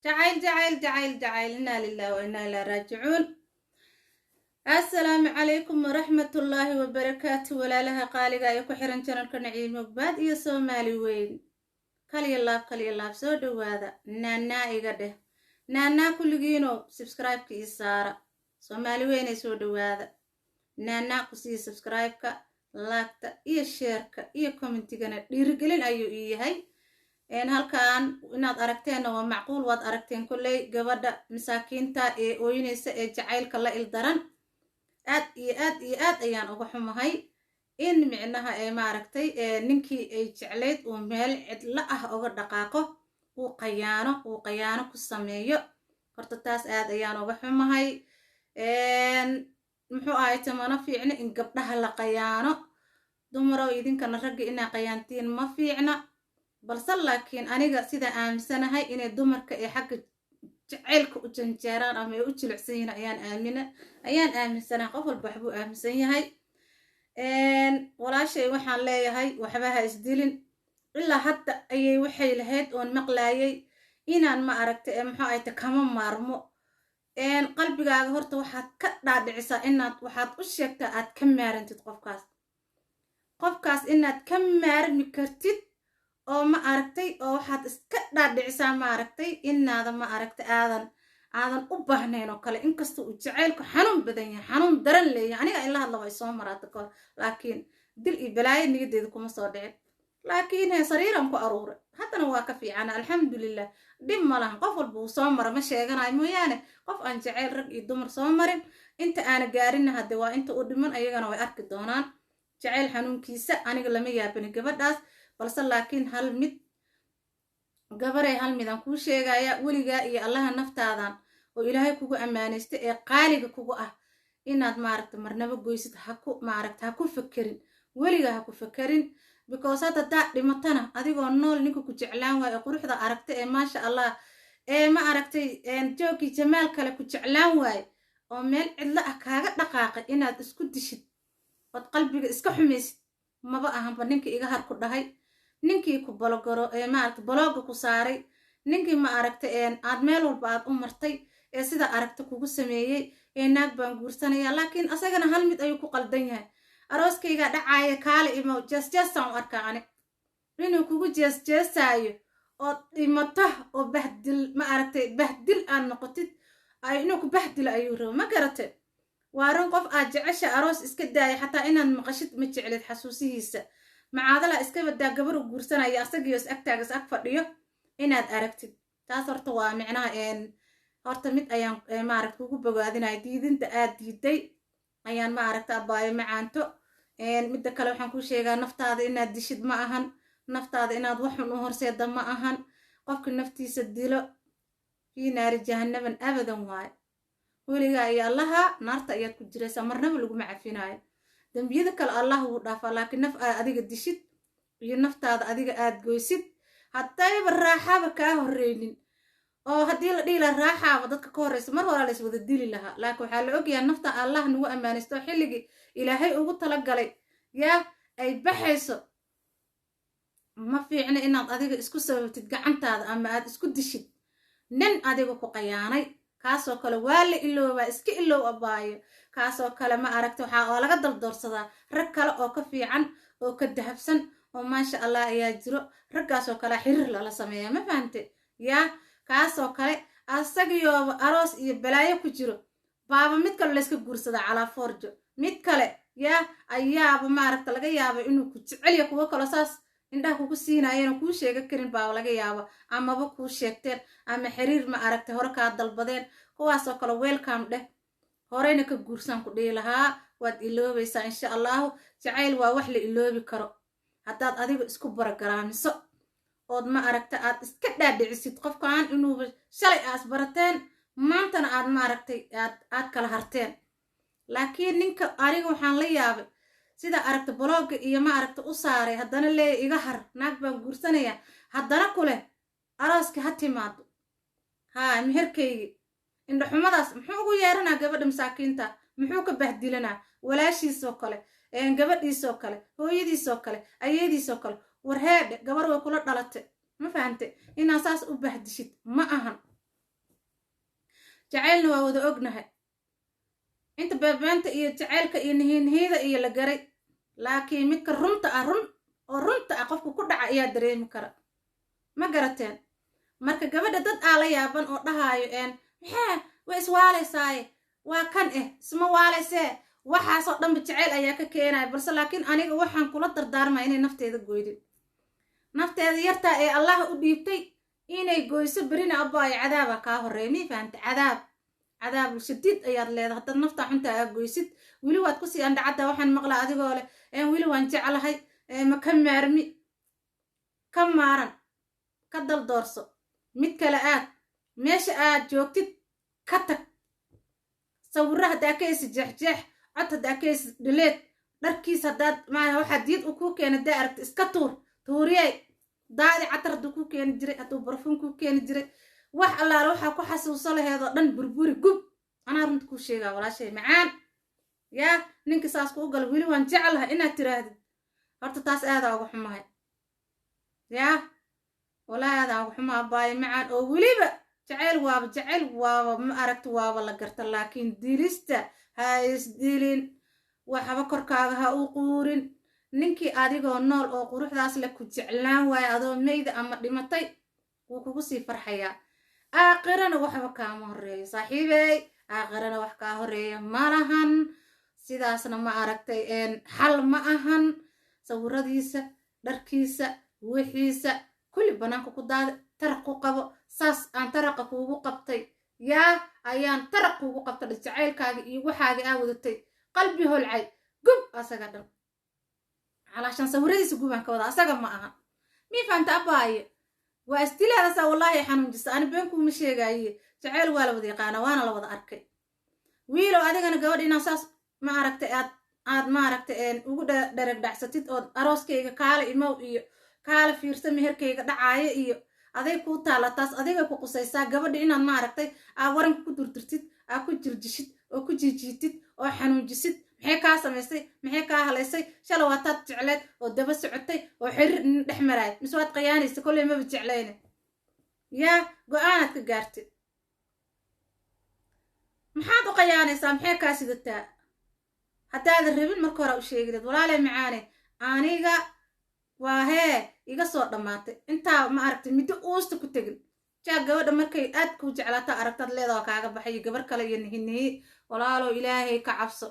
Jacayl, jacayl, jacayl, jacayl. Inaa lilah wa inaa ilaa raajicuun. Assalaamu calaykum waraxmatullaahi wabarakaatu. Walaalaha qaaliga ee ku xiran channelka Naciimo Ogbaad iyo Soomaali Weyn, kaliya laab, kaliya laab, soo dhawaada. Naanaa iga dheh, naanaa kulligiino subscribe-ka ii saara. Soomaali weynay, soo dhawaada. Naanaa ku sii subscribe-ka, like-ta iyo share-ka iyo commentigana dhiirigelin ayuu ii yahay. Halkan inaad aragteenna waa macquul, waad aragteen kolley gabadha masaakiinta ee ooyinaysa ee jacaylka la ildaran. Aad iyo aad iyo aad ayaan uga xumahay in micnaha ee maaragtay ninkii ay jeclayd uu meel cidlo ah uga dhaqaaqo, uu qayaano, uu qayaano ku sameeyo. Horta taas aad ayaan uga xumahay. Muxuu ahay, tamano fiicna in gabdhaha la qayaano. Dumarow, idinkana ragga inaa qayaantiin ma fiicna. Balse laakiin aniga sida aaminsanahay inay dumarka ee xagga jacaylka u janjeeraan ama ay u jilicsan yihiin ayaan aamina, ayaan aaminsanahay. Qof walba waxbuu aaminsan yahay. Walaashay waxaan leeyahay, waxba ha isdilin. Ilaa hadda ayay waxay lahayd oon maqlaayay inaan ma aragta ee muxuu ayta kama maarmo. Qalbigaaga horta waxaad ka dhaadhicisaa inaad waxaad u sheegtaa aad ka maarantid qofkaas, qofkaas inaad ka maarmi kartid oo ma aragtay, oo waxaad iska dhaadhicisaa ma aragtay inaada ma aragtay aadan u baahnayn oo kale. Inkasta uu jacaylku xanuun badan yahay, xanuun daran leeyahay. Aniga in la hadla way soo maraata kahor, laakiin dil iyo balaayo niyadeeda kuma soo dhicin. Laakiin he sariiran ku aruuray, haddana waa ka fiicana, alxamdulilah, dhib ma lahan. Qof walba uu soo mara, ma sheeganayo mooyaane qof aan jacayl rag iyo dumar soo marin. Inta aana gaarinna hadde waa inta u dhiman, ayagana way arki doonaan jacayl xanuunkiisa. Aniga lama yaabani gabadhaas. Balse laakiin hal mid, gabarey, hal midaan kuu sheegaya: weligaa iyo Allaha naftaadan oo Ilaahay kugu ammaanaysta ee qaaliga kugu ah inaad maaragta marnabo goysid haku maaragta ha ku fakerin, weligaa ha ku fakerin. Because hadda haddaad dhimatana adigoo nool, ninka ku jeclaan waayo ee quruxda aragta ee maasha Allah ee ma aragtay joogii jamaal kale ku jeclaan waaye oo meel cidlo ah kaaga dhaqaaqay, inaad isku dishid ood qalbiga iska xumaysid maba ahanba. Ninkii iga har ku dhahay, ninkii ku block-garo ee maaragta block-ga ku saaray, ninkii ma aragtay aad meel walba aad u martay ee sida aragta kugu sameeyey ee naag baan guursanaya. Laakiin asagana hal mid ayuu ku qaldan yahay: arooskaygaa dhacaaya, kaale imo. Jees jeesaan u arkaa ani inuu kugu jees jeesaayo ood dhimato oo bahdil ma aragtay bahdil aad noqotid, inuu ku bahdilo ayuu rabo, ma garate? Waa run, qof aad jecesha aroos iska daaya, xataa inaad maqashid ma jeclid xasuusihiisa. Macaadala iska badaa gabar u guursanaya asagiyo is agtaaga is ag fadhiyo inaad aragtid. Taas horta waa micnaha horta mid ayaan maaragta kugu bogaadinaya, diidinta aad diiday ayaan ma aragta, abaayo macaanto. Midda kale waxaan kuu sheegaa, naftaada inaad dishid ma ahan, naftaada inaad waxun u horseeda ma ahan. Qofka naftiisa dilo fii naari jahannaban abadan waayo, weligaa iyo Allaha naarta ayaad ku jiraysaa, marnaba laguma cafinaayo. Dembiyada kale Allah wuu dhaafaa, laakiin naf aad adiga dishid iyo naftaada adiga aad goysid, haddayba raaxaba kaa horreynin oo haddii la dhihi lahaa raaxaaba dadka ka horreysa, mar horaa la is wada dili lahaa. Laakiin waxaa la ogyahay nafta Allah nagu ammaanaysto xilligii Ilaahay ugu talagalay yaa ay baxayso. Ma fiicno inaad adiga isku sababtid gacantaada ama aad isku dishid nin adiga ku qayaanay. Kaasoo kale waa la iloobaa, iska ilow, abaayo. Kaasoo kale ma aragta waxaa oo laga daldoorsadaa rag kale oo ka fiican oo ka dahabsan oo maasha Allah ayaa jiro. Raggaasoo kale xiriir lala sameeya, ma fahamte? Yaa kaasoo kale asagiyooba aroos iyo balaayo ku jiro baaba mid kale layska guursadaa calaa foorjo. Mid kale yaa ayaaba maaragta laga yaaba inuu ku jecelya, kuwo kaloo saas indhaha kugu siinaayana kuu sheega karin baaba laga yaaba, amaba kuu sheegteen ama xiriir ma aragtay hore kaa dalbadeen. Kuwaasoo kale welcome dheh, horeyna ka guursaan ku dhihi lahaa. Waad iloobaysaa insha Allahu. Jacayl waa wax la iloobi karo haddaad adiga isku barogaraamiso ood ma aragta aad iska dhaadhicisid qofkan inuuba shalay aas barateen, maantana aad ma aragtay aad kala harteen. Laakiin ninka aniga waxaan la yaabay sida aragta block-ga iyo ma aragta u saaray, haddana leeya iga har, naag baan guursanaya, haddana ku leh arooska ha timaado, haa, meherkaygi. Indhaxumadaas muxuu ugu yeeranaa gabadha masaakiinta? Muxuu ka bahdilanaa walaashiisoo kale, gabadhiisoo kale, hooyadiisoo kale, ayadiisoo kale? War heedhe, gabar way kula dhalate, ma fahamte? Inaad saas u bahdishid ma ahan. Jacaylna waa wada ognahay inta beebeenta iyo jacaylka iyo nihiinihida iyo la garay, laakiin midka runta ah, run oo runta ah qofku ku dhaca ayaa dareemi kara. Ma garateen? Marka gabadha dad aa la yaaban oo dhahaayo maxaa way iswaalaysaaye, waa kan isma waalaysee, waxaasoo dhanba jacayl ayaa ka keenaya. Balse laakiin aniga waxaan kula dardaarmaya inay nafteeda goydin, nafteeda yartaa ee Allah u dhiibtay inay goyso. Berina abbaayo cadaaba kaa horreeya. Mii fahamta? Cadaab, cadaabul shadiid ayaad leedahay haddaad naftaa xuntaa aa goysid. Weli waad kusii andhacadda. Waxaan maqlaa adigoo leh weli waan jeclahay, ma ka maarmi, ka maaran, ka daldoorso mid kale, aad meesha aad joogtid ka tag. Sawirra haddaa ka heysid jeexjeex, cod haddaa ka heysid dhileed, dharkiis haddaad maa waxaa diid u kuu keena haddaa aragti iska tuur, tuuriyey, daadi. Catar hadduu kuu keeni jiray, hadduu barfuun kuu keeni jiray, wax allaale waxaa ku xasuuso laheedoo dhan burburi, gub. Anaa runta kuu sheegaa, walaashay macaan. Yaa ninkii saas kuu gala weli waan jeclahay inaad tiraahdid, horta taas aadaa uga xumahay. Yaa walaa aadaa uga xumaa, baayo macaan. Oo weliba jacayl waaba jacayl, waaba ma aragti, waaba la garta, laakiin dilista ha isdilin, waxba korkaaga ha u quurin. Ninkii adigoo nool oo quruxdaas leh ku jeclaan waayo, adoo meyda ama dhimatay wuu kugu sii farxayaa. Aakhirana waxba kaama horreeyo, saaxiibey, aakhirana wax kaa horreeya ma lahan. Sidaasna ma aragtay xal ma ahan. Sawiradiisa, dharkiisa, wixiisa kulli bannaanka ku daada, taraq ku qabo. Saas aan taraqa kuugu qabtay, yaa ayaan taraq kuugu qabtay jacaylkaaga iyo waxaaga aa wadatay. Qalbi holcay gub asaga dhan, calaashaan sawiradiisa gubaan ka wada, asaga ma aha. Mii fahamta abaaye? Waa isdilaadaasaa wallaahi xanuunjisa. Ani been kuuma sheegaaye. Jacayl waa la wada yaqaana, waana la wada arkay. Wiilow, adigana gabadh inaa saas ma aragtay aad ma aragtay ugu dhereg dhacsatid ood arooskayga kaala imow iyo kaala fiirsa meherkayga dhacaayo iyo aday kuu taalla, taas adiga ku qusaysaa. Gabadha inaad ma aragtay aa waranka ku durdirtid, aa ku jirjishid oo ku jiijiitid oo xanuunjisid, maxay kaa samaysay? Maxay kaa halaysay? Shala waa taad jecleed oo daba socotay oo xiriir nin dhex maraay, mise waad qayaanaysa? Kolley maba jeclayne, yaa go-aanaad ka gaartid, maxaad u qayaanaysaa? Maxay kaa sidataa? Haddaadan rabin marka hore u sheegileed. Walaalay macaane, aniga waa hee iga soo dhammaatay intaa ma aragtay middo uusta ku tegin. Jaa gabadha markay aad kuu jeclaataa aragtaad leedaha kaaga baxay gabar kale iyo nihinihi. Walaalow, ilaahay ka cabso.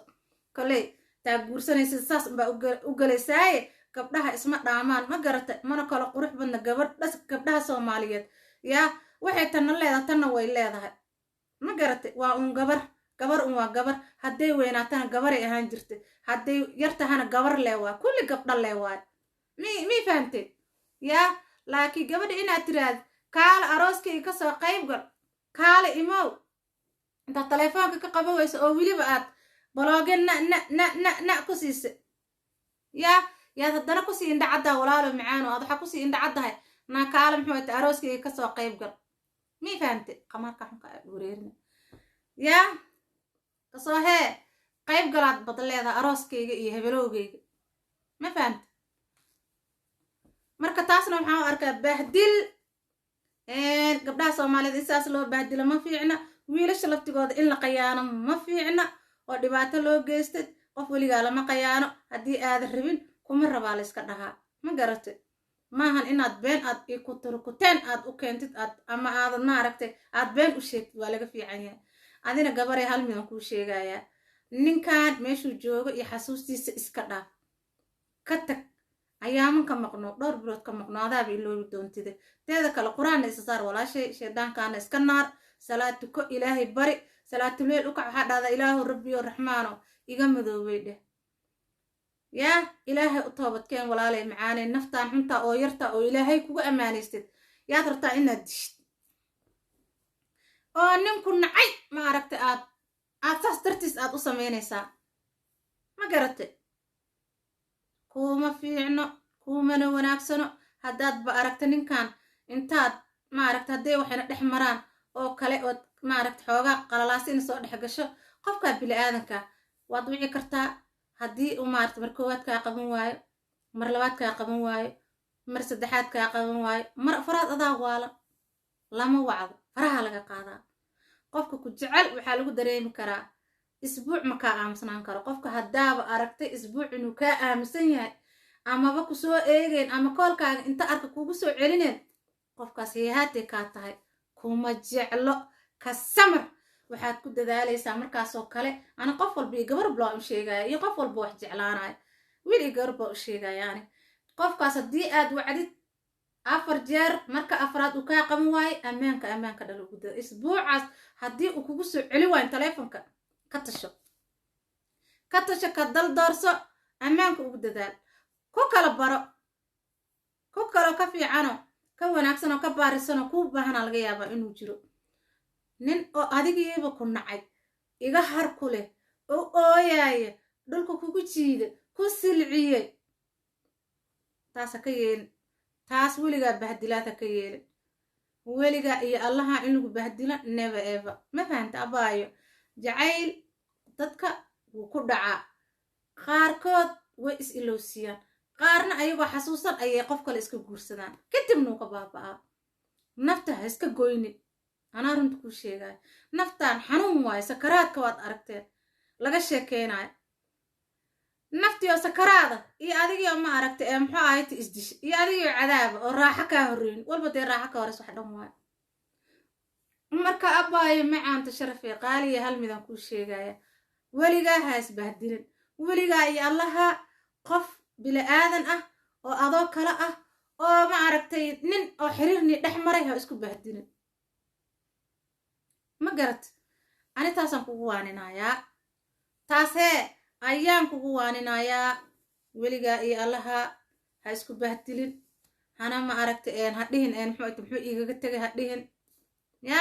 Koley taa guursanaysa saas unbaa u galaysaaye. Gabdhaha isma dhaamaan, ma garata? Mana kalo qurux badna gabadha, gabdhaha Soomaaliyeed. Yaa waxay tanna leedahay, tanna way leedahay, ma garatay? Waa uun gabar, gabar un waa gabar. Hadday weynaatana gabaray ahaan jirtay, hadday yar tahana gabar lee waay, kulli gabdha lee waay. Mi fahamtay? Yaa laakiin gabadha inaad tiraahdo kaala arooskayga kasoo qayb gal, kaala imow, intaad telefoonka ka qaban weysa oo weliba aad balooge na na na na na ku siisa, yaa yaad haddana kusii indhacaddaha. Walaalo macaano, aad waxaa kusii indhacaddahay naa kaala muxuu ta arooskayga kasoo qayb gal. Mi fahamtay? Qamaarka xunka aad wareerina, yaa kasoo hee qayb galaad bad leedaha arooskayga iyo hebelowgayga. Ma fahamte? Marka taasna waxaan u arkaa bahdil. Gabdhaha Soomaaliyeed in saas loo bahdilo ma fiicna. Wiilasha laftigooda in la qayaano ma fiicna oo dhibaato loo geystay. Qof weligaa lama qayaano. Haddii aadan rabin, kuma rabaa layska dhahaa, ma garatay? Maahan inaad been aad ikuturkuteen aad u keentid aad ama aadan maaragtay aad been u sheegtid, waa laga fiican yahay. Adina gabarey, hal midaan kuu sheegayaa: ninkan meeshuu joogo iyo xasuustiisa iska dhaaf, ka tag. Ayaaman ka maqno, dhowr bilood ka maqno, adaaba iloobi doontida. Teeda kale qur-aanna isa saar, walaashay, shaydaankaana iska naar. Salaad tuko, ilaahay bari, salaatuleel ukac. Waxaa dhahdaa, ilaahu rabbiyo raxmaano iga madoobay dheh. Yaa ilaahay u toobadkeen, walaalay macaanay. Naftaan xuntaa oo yartaa oo ilaahay kugu ammaanaystid yaad rabtaa inaad dishid oo ninku nacay, ma aragtay, aad saas dartiis aad u samaynaysaa, ma garatay? Kuuma fiicno, kuumana wanaagsano. Haddaadba aragta ninkan intaad maaragta hadday waxayna dhex maraan oo kale ood maaragta xoogaa qalalaasi ina soo dhex gasho, qofkaa bili-aadanka waad wici kartaa. Haddii uu maaragta mar koowaad kaa qaban waayo, mar labaad kaa qaban waayo, mar saddexaad kaa qaban waayo, mar afraad, adaa waalan lama wacdo, faraha laga qaadaa. Qofka ku jecel waxaa lagu dareemi karaa isbuuc ma kaa aamusnaan karo. Qofka haddaaba aragtay isbuuc inuu kaa aamusan yahay, amaba kusoo eegeen, ama koolkaaga inta arka kugu soo celineen, qofkaas heehaatay kaa tahay, kuma jeclo. Ka samar. Waxaad ku dadaalaysaa markaasoo kale. Ana qof walba iyo gabar baa u sheegaya, iyo qof walba wax jeclaanaya, wiil iyo gabar baa u sheegaya ani. Qofkaas haddii aad wacdid 4 jeer, marka afraad uu kaa qaban waayo, ammaanka dhal ugu dada. Isbuucaas haddii uu kugu soo celi waayo taleefonka, ka tasho, ka tasho, ka daldoorso, ammaanka ugu dadaal, ku kala baro, ku kaloo ka fiicano, ka wanaagsanoo, ka baarisanoo kuu baahanaa laga yaabaa inuu jiro. Nin oo adigiiba ku nacay, iga har ku leh, oo ooyaaya, dhulka kugu jiida, ku silciyey, taas ha ka yeelin. Taas weligaa bahdilaad ha ka yeelin, weligaa iyo Allaha in lagu bahdilo, never ever. Ma fahanta, abaayo? Jacayl dadka wuu ku dhacaa. Qaarkood way is ilowsiiyaan, qaarna ayagoo xasuusan ayay qof kale iska guursadaan, kadibna uu ka baaba'aa. Nafta ha iska goynin, anaa runta kuu sheegaayo. Naftaan xanuun waayo, sakaraadka waad aragteen laga sheekeynayo. Naftii oo sakaraada iyo adigii oo ma aragta ee muxuu ahayta isdisha, iyo adigii oo cadaaba oo raaxo kaa horreyn walba, dee raaxo ka horeys wax dhan waayo. Marka abaayo macaanta, sharafee qaaliya, hal midaan kuu sheegaya: weligaa ha isbahdilin, weligaa iyo Allaha. Qof bili-aadan ah oo adoo kale ah oo ma aragtay nin oo xiriirni dhex maray ha isku bahdilin. Ma garat? Ani taasaan kugu waaninayaa, taasee ayaan kugu waaninayaa. Weligaa iyo Allaha ha isku bahdilin, hana ma aragta ha dhihin muxuu iigaga tegay, ha dhihin. Ya.